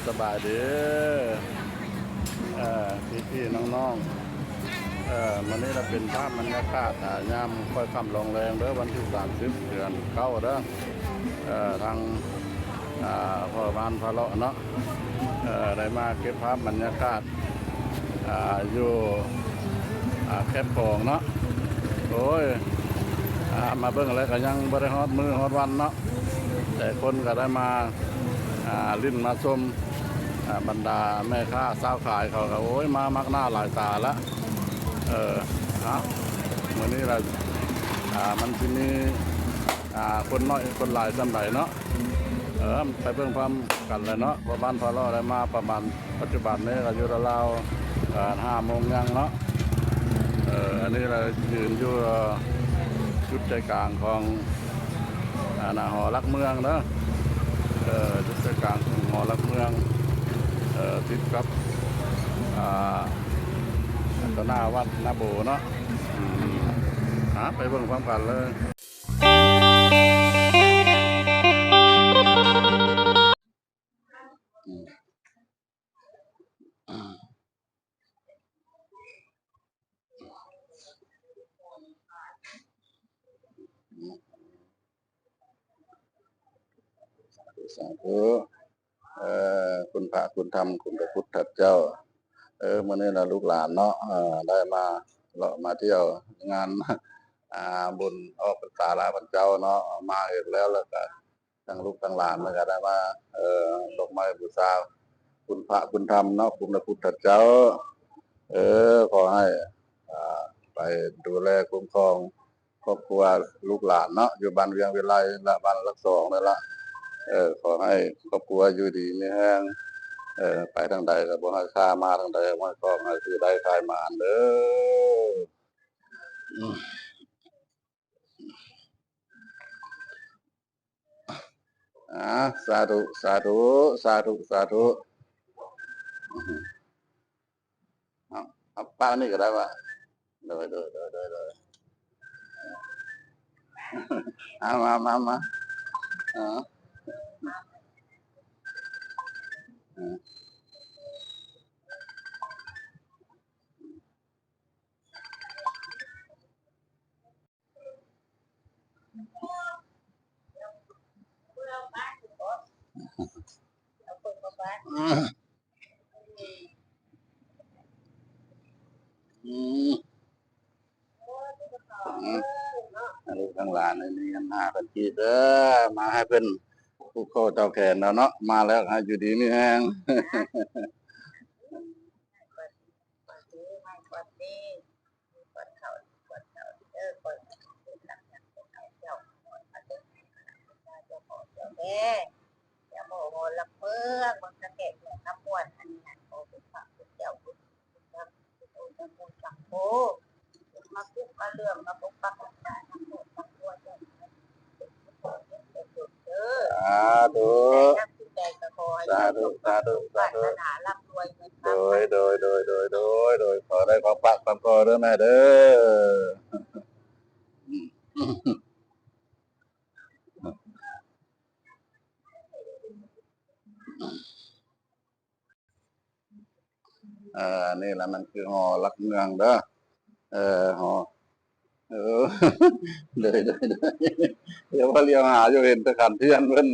ສະບາຍດີ ເອີ ພີ່ໆ ນ້ອງໆ ເອີ ມື້ນີ້ລະເປັນພາບບັນຍາກາດ ອາ ຍາມຄ່ອຍຄ່ຳລົງແລງເດີ ວັນທີສາມສິບ ເດືອນເກົ້າເດີ ເອີ ທາງ ອາ ພໍ່ບ້ານພາເລາະເນາະ ເອີ ໄດ້ມາເກັບພາບບັນຍາກາດ ອາ ຢູ່ ອາ ແຄມຂອງເນາະ ໂອ້ຍ ອາ ມາເບິ່ງແລ້ວກໍຍັງບໍ່ໄດ້ຮອດມື້ຮອດວັນເນາະ ແຕ່ຄົນກໍໄດ້ມາ ອາ ຫຼິ້ນມາຊົມ ອາ ບັນດາແມ່ຄ້າຊາວຂາຍເຂົາກໍ ໂອ້ຍ ມາມາກໜ້າຫຼາຍຕາລະ ເອີ ເອົາ ມື້ນີ້ລະ ອາ ມັນຊິມີ ອາ ຄົນນ້ອຍຄົນຫຼາຍສ່ຳໃດເນາະ ເອີ ໄປເບິ່ງພ້ອມກັນແຫຼະເນາະ ເພາະບ້ານພາເລາະໄດ້ມາປະມານ ປັດຈຸບັນນີ້ກໍຢູ່ລາວໆ ເອີ ຫ້າໂມງຍັງເນາະ ເອີ ອັນນີ້ລະຢືນຢູ່ຈຸດໃຈກາງຂອງ ອາ ໜ້າຫໍຫຼັກເມືອງເດີ ເອີ ຈຸດໃຈກາງຂອງຫໍຫຼັກເມືອງ ເອີ ຕິດກັບ ອາ ຕໍ່ໜ້າວັດນາໂບເນາະ ອາ ໄປເບິ່ງພ້ອມກັນເລີຍ. ສາທຸ ສາທຸ ເອີ ຄຸນພະຄຸນທຳ ຄຸນພະພຸດທະເຈົ້າ ເອີ ມື້ນີ້ລະລູກຫຼານເນາະ ເອີ ໄດ້ມາເລາະມາທ່ຽວງານ ອາ ບຸນອອກພັນສາລາວພັນເຈົ້າເນາະ ມາເຮັດແລ້ວ ແລ້ວກະທັງລູກທັງຫຼານເພິ່ນກະໄດ້ມາ ເອີ ດອກໄມ້ບູຊາຄຸນພະຄຸນທຳເນາະ ຄຸນພະພຸດທະເຈົ້າ ເອີ ຂໍໃຫ້ ອາ ໄປດູແລຄຸ້ມຄອງ ຄອບຄົວລູກຫຼານເນາະ ຢູ່ບ້ານວຽງວິໄລ ລະບ້ານຫຼັກສອງນັ້ນລະ ເອີ ຂໍໃຫ້ຄອບຄົວຢູ່ດີມີແຮງ ເອີ ໄປທາງໃດກໍບໍ່ໃຫ້ຄາ ມາທາງໃດກໍບໍ່ໃຫ້ຄອກ ໃຫ້ຊື້ໄດ້ຂາຍໝານເດີ ອາ ສາທຸ ສາທຸ ສາທຸ ສາທຸ ເອົາ ເອົາປະນີ້ກໍໄດ້ວ່າ ໂດຍ ໂດຍ ໂດຍ ໂດຍ ໂດຍ ເອົາ ມາ ມາ ມາ ເອົາ ເອົາ. ອືມ ອືມ ອືມ ລູກທັງຫຼານນີ້ມີເງິນຫ້າພັນກີບເດີ ມາໃຫ້ເພິ່ນຜູກຄໍຕໍ່ແຂນແລ້ວເນາະ ມາແລ້ວໃຫ້ຢູ່ດີມີແຮງ. ສາທຸ ສາທຸ ສາທຸ ສາທຸ ໂດຍ ໂດຍ ໂດຍ ໂດຍ ໂດຍ ໂດຍ ຂໍໄດ້ຄວາມປາກຄວາມພໍເດີແມ່ເດີ. ເອີ ອັນນີ້ລະມັນຄືຫໍຫຼັກເມືອງເດີ ເອີ ຫໍ ເອີ ໂດຍ ໂດຍ ໂດຍ ດຽວວ່າລຽວຫາຢູ່ ເຫັນແຕ່ຂັນທຽນເພິ່ນ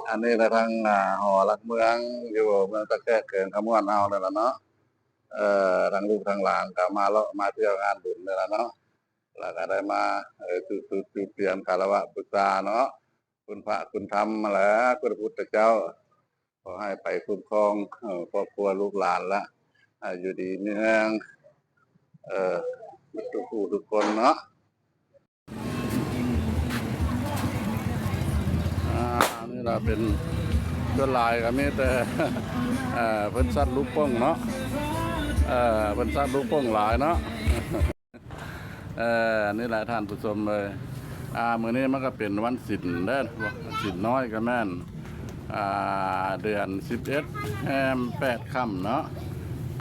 ອັນນີ້ລະທາງ ອາ ຫໍຫຼັກເມືອງ ຢູ່ເມືອງຕາແຂກ ແຂວງຄຳມ່ວນເຮົານີ້ລະເນາະ ເອີ ທັງລູກທັງຫຼານກໍມາເລາະມາທ່ຽວງານບຸນນີ້ລະເນາະ ແລ້ວກໍໄດ້ມາ ເອີ ຈຸດທູບຈູບທຽນຄາລະວະບູຊາເນາະ ຄຸນພະຄຸນທຳຫັ້ນແຫຼະ ຄຸນພະພຸດທະເຈົ້າ ຂໍໃຫ້ໄປຄຸ້ມຄອງ ເອີ ຄອບຄົວລູກຫຼານລະ ໃຫ້ຢູ່ດີມີແຮງ ເອີ ທຸກຜູ້ທຸກຄົນເນາະ. ອາ ອັນນີ້ລະເປັນ ສ່ວນຫຼາຍກໍມີແຕ່ ເອີ ເພິ່ນສັກລູກໂປ່ງເນາະ ເອີ ເພິ່ນສັກລູກໂປ່ງຫຼາຍເນາະ. ເອີ ນີ້ແຫຼະທ່ານຜູ້ຊົມເອີຍ ອາ ມື້ນີ້ມັນກໍເປັນວັນສິນເດີ ສິນນ້ອຍກໍແມ່ນ ອາ ເດືອນສິບເອັດ ແຮມແປດຄ່ຳເນາະ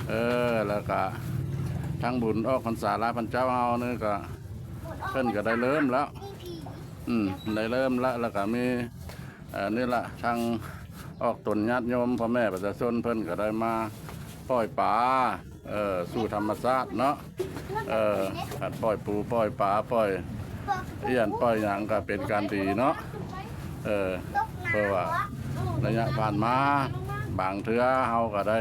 ເອີ ແລ້ວກະທາງບຸນອອກພັນສາລາພັນເຈົ້າເຮົານີ້ກະ ເພິ່ນກະໄດ້ເລີ່ມແລ້ວ ອືມ ໄດ້ເລີ່ມແລ້ວ ແລ້ວກະມີ ເອີ ນີ້ລະ ທາງ ອອກຕົນຍາດໂຍມ ພໍ່ແມ່ປະຊາຊົນເພິ່ນກໍໄດ້ມາປ່ອຍປາ ເອີ ສູ່ທຳມະຊາດເນາະ. ເອີ ການປ່ອຍປູປ່ອຍປາ ປ່ອຍອຽນປ່ອຍຫຍັງກໍເປັນການດີເນາະ. ເອີ ເພາະວ່າໄລຍະຜ່ານມາ ບາງເທື່ອເຮົາກໍໄດ້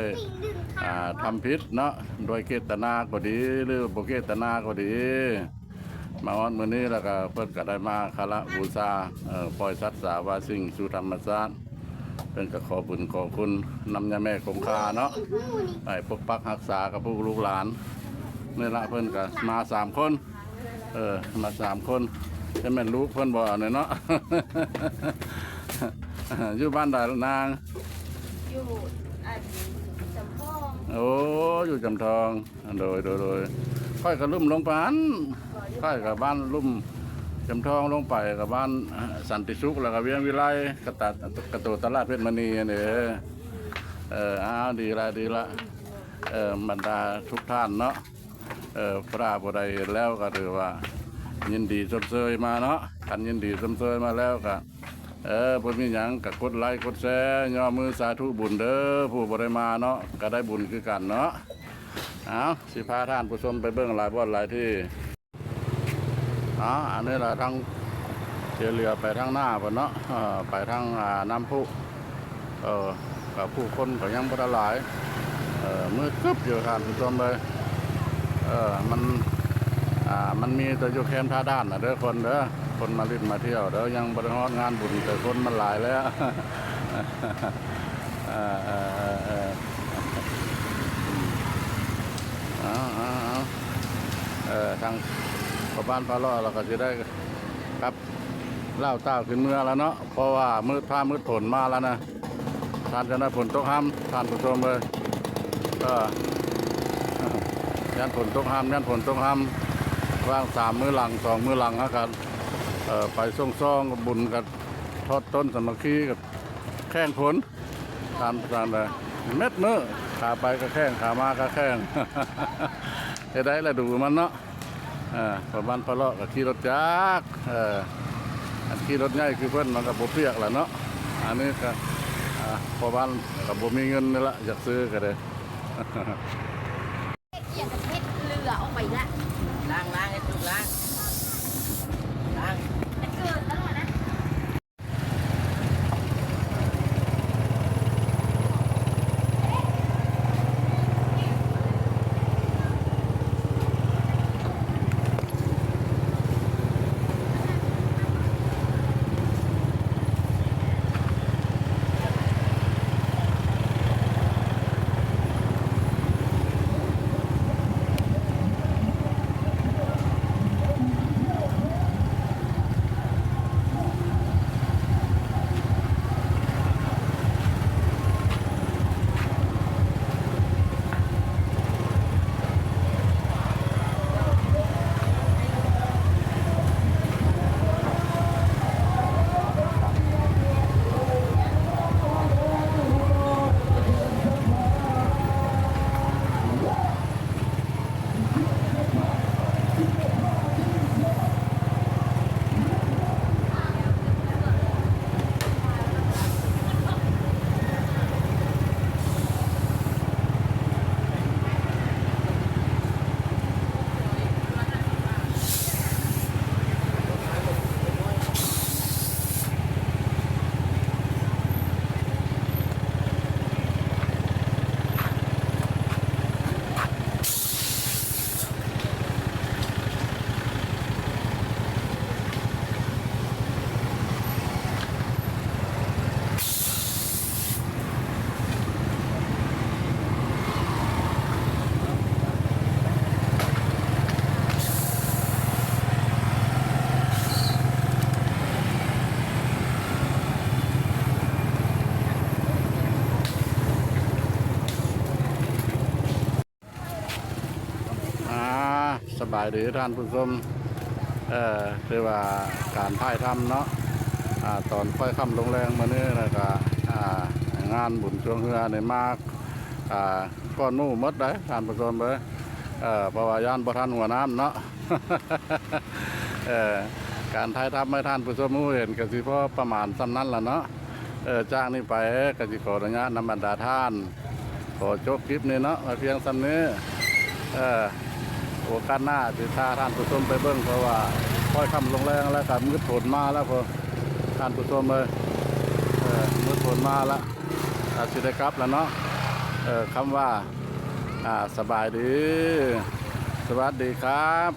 ອ່າ ທຳຜິດເນາະ ໂດຍເຈດຕະນາກໍດີ ຫຼື ບໍ່ເຈດຕະນາກໍດີ. ມາຮອດມື້ນີ້ແລ້ວກໍເພິ່ນກໍໄດ້ມາຄາລະບູຊາ ເອີ ປ່ອຍສັດສາວາສິ່ງສູ່ທຳມະຊາດ. ເພິ່ນກໍຂໍບຸນຂໍຄຸນນຳຍາແມ່ຄົງຄາເນາະ ໃຫ້ປົກປັກຮັກສາກັບພວກລູກຫຼານ. ນີ້ລະເພິ່ນກໍມາສາມຄົນ ເອີ ມາສາມຄົນ ຈະແມ່ນລູກເພິ່ນບໍ່ອັນນີ້ເນາະ. ຢູ່ບ້ານໃດລະນາງ? ຢູ່ອັນຈຳທອງ. ໂອ້ ຢູ່ຈຳທອງ. ໂດຍ ໂດຍ ໂດຍ ຂ້ອຍກໍລຸ່ມລົງໄປຫັ້ນ ຂ້ອຍກໍບ້ານລຸ່ມຈຳທອງ ລົງໄປກໍບ້ານ ອາ ສັນຕິສຸກ ແລ້ວກໍວຽງວິໄລ ກະຕະ ກະໂຕຕະຫຼາດເພັດມະນີຫັ້ນເດ້. ເອີ ອ້າວ ດີລະ ດີລະ ເອີ ບັນດາທຸກທ່ານເນາະ ເອີ ພວກເຮົາຜູ້ໃດເຫັນແລ້ວກໍຖືວ່າຍິນດີຊົມເຊີຍມາເນາະ. ຄັນຍິນດີຊົມເຊີຍມາແລ້ວກໍ ເອີ ບໍ່ມີຫຍັງ ກໍກົດໄລກົດແຊ ຍໍມືສາທຸບຸນເດີ. ຜູ້ບໍ່ໄດ້ມາເນາະ ກໍໄດ້ບຸນຄືກັນເນາະ. ເອົາ ຊິພາທ່ານຜູ້ຊົມໄປເບິ່ງຫຼາຍບ່ອນຫຼາຍທີ່. ເອົາ ອັນນີ້ລະທາງທີ່ເຫຼືອໄປທາງໜ້າພຸ້ນເນາະ ເອີ ໄປທາງ ອາ ນ້ຳພຸ. ເອີ ກໍຜູ້ຄົນກໍຍັງບໍ່ທັນຫຼາຍ ເອີ ມືດກຶບຢູ່ທ່ານຜູ້ຊົມເອີຍ. ເອີ ມັນ ອ່າ ມັນມີແຕ່ຢູ່ແຄມທ່າດ່ານນະເດີຄົນເດີ ຄົນມາຫຼິ້ນມາທ່ຽວເດີ ຍັງບໍ່ໄດ້ຮອດງານບຸນ ແຕ່ຄົນມັນຫຼາຍແລ້ວ. ເອີ ເອີ ເອີ ເອີ ເອົາ ເອົາ ເອົາ ເອີ ທາງພໍ່ບ້ານພາເລາະ ລາວກໍຊິໄດ້ກັບ ລາວຕ້າວຂຶ້ນເມືອແລ້ວເນາະ ເພາະວ່າມືດຟ້າມືດຝົນມາແລ້ວນະ ທ່ານຈະໄດ້ຝົນຕົກຮຳ ທ່ານຜູ້ຊົມເອີຍ. ເອີ ຢ້ານຝົນຕົກຮຳ ຢ້ານຝົນຕົກຮຳ ວ່າງສາມມື້ຫຼັງ ສອງມື້ຫຼັງ ເຮົາກໍ ເອີ ໄປສົ່ງຊອງກັບບຸນກັບທອດຕົ້ນສາມັກຄີກັບແຂ່ງຝົນ ຕາມ ຕາມໄປ ເມັດມື້ ຂາໄປກໍແຂ່ງ ຂາມາກໍແຂ່ງ ເຮັດໄດ້ລະດູມັນເນາະ. ເອີ ປະມານພາເລາະກໍຂີ່ລົດຈັກ ເອີ ອັນຂີ່ລົດໃຫຍ່ຄືເພິ່ນມັນກໍບໍ່ປຽກລະເນາະ. ອັນນີ້ກໍ ອ່າ ພໍ່ບ້ານກໍບໍ່ມີເງິນນີ້ລະ ຢາກຊື້ກໍໄດ້. ອີ່ຫຍັງກໍເຮັດເຫຼືອອອກໄປອີກລະ ລ້າງ ລ້າງ ໃຫ້ຖືກ ລ້າງ ລ້າງ ແຕ່ເກີດແລ້ວນະ. ອ່າ ສະບາຍດີທ່ານຜູ້ຊົມ ເອີ ຖືວ່າການຖ່າຍທຳເນາະ ອ່າ ຕອນຄ່ອຍຄ່ຳລົງແລງມື້ນີ້ ແລ້ວກະ ອ່າ ງານບຸນຊ່ວງເຮືອນີ້ມາ ອ່າ ກ່ອນໝູ່ໝົດໃດ໋ທ່ານຜູ້ຊົມເອີຍ ເອີ ເພາະວ່າຢ້ານບໍ່ທັນຫົວນ້ຳເນາະ. ເອີ ການຖ່າຍທຳໃຫ້ທ່ານຜູ້ຊົມຮູ້ເຫັນກະຊິພໍປະມານສ່ຳນັ້ນລະເນາະ. ເອີ ຈາກນີ້ໄປກໍຊິຂໍອະນຸຍາດນຳບັນດາທ່ານ ຂໍຈົບຄລິບນີ້ເນາະ ໄວ້ພຽງສ່ຳນີ້. ເອີ ໂອກາດໜ້າຊິພາທ່ານຜູ້ຊົມໄປເບິ່ງ ເພາະວ່າຄ້ອຍຄ່ຳລົງແລງແລ້ວ ກໍມືດຝົນມາແລ້ວພຸ້ນ ທ່ານຜູ້ຊົມເອີຍ. ເອີ ມືດຝົນມາລະ ກໍຊິໄດ້ກັບແລ້ວເນາະ. ເອີ ຄຳວ່າ ອ່າ ສະບາຍດີ ສະຫວັດດີຄັບ.